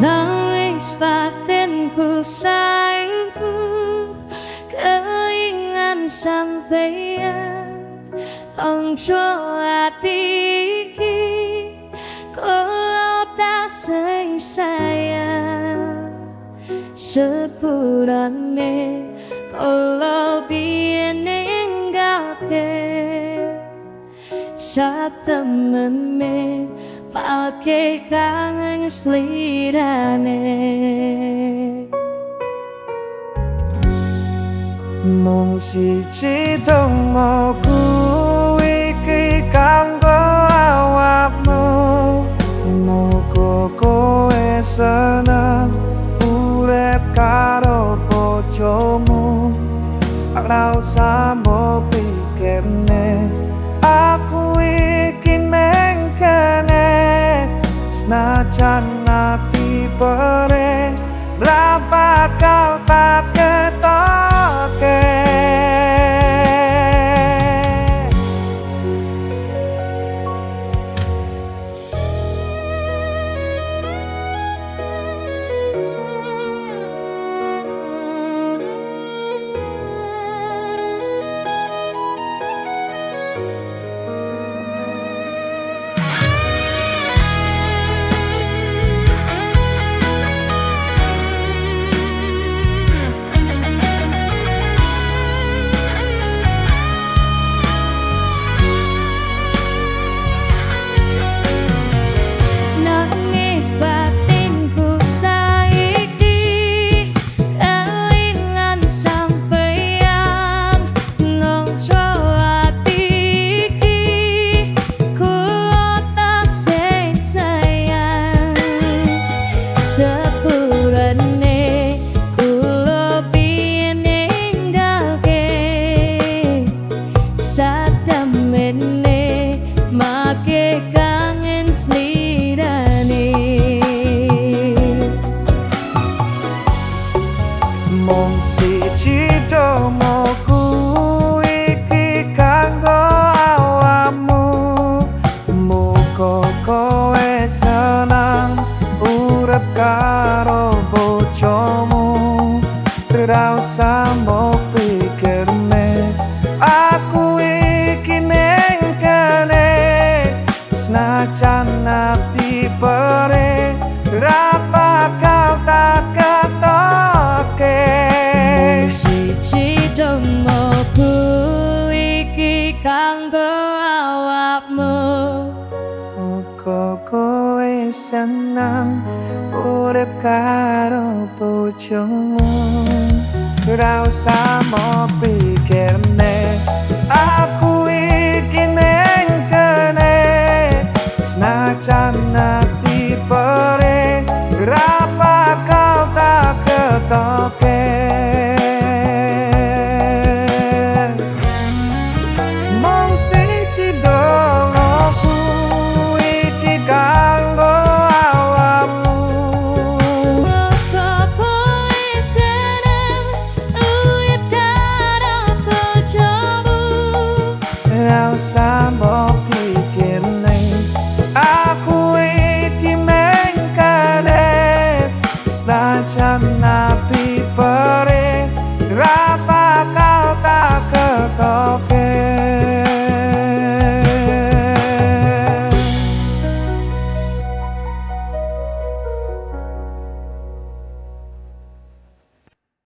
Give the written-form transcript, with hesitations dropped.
Nangis batinku saiki kelingan sampeyan, tongco ati iki kula tasih sayang. Sepurane kula biyen ninggalke, satemene make kangen slirane. Mung siji dongaku iki kanggo awakmu, muga kowe seneng urip karo bojomu. Ora usah mbok pikirne, aku iki neng kene. Senajan ati perih, ra bakal tak ketoke. Nangis batinku saiki kelingan sampeyan, ngongco ati iki kula tasih sayang. Sepurane kula biyen ninggalke, satemene make kangen slirane. Mung siji dongaku iki kanggo awakmu, muga kowe seneng urip karo bojomu. Ora usah mbok pikirne, aku iki neng kene. Senajan ati perih, ra bakal tak ketoke. Mung siji dongaku iki kanggo awakmu, Muga kowe seneng urip karo bojomu. Ora usah mbok pikirne, aku iki neng kene. Senajan ati perih, ra bakal tak ketoke. Mung siji dongaku iki kanggo awakmu, muga kowe seneng urip karo bojomu. Ora usah mbok pikirne, aku iki meng kene. Senajan ati perih, ra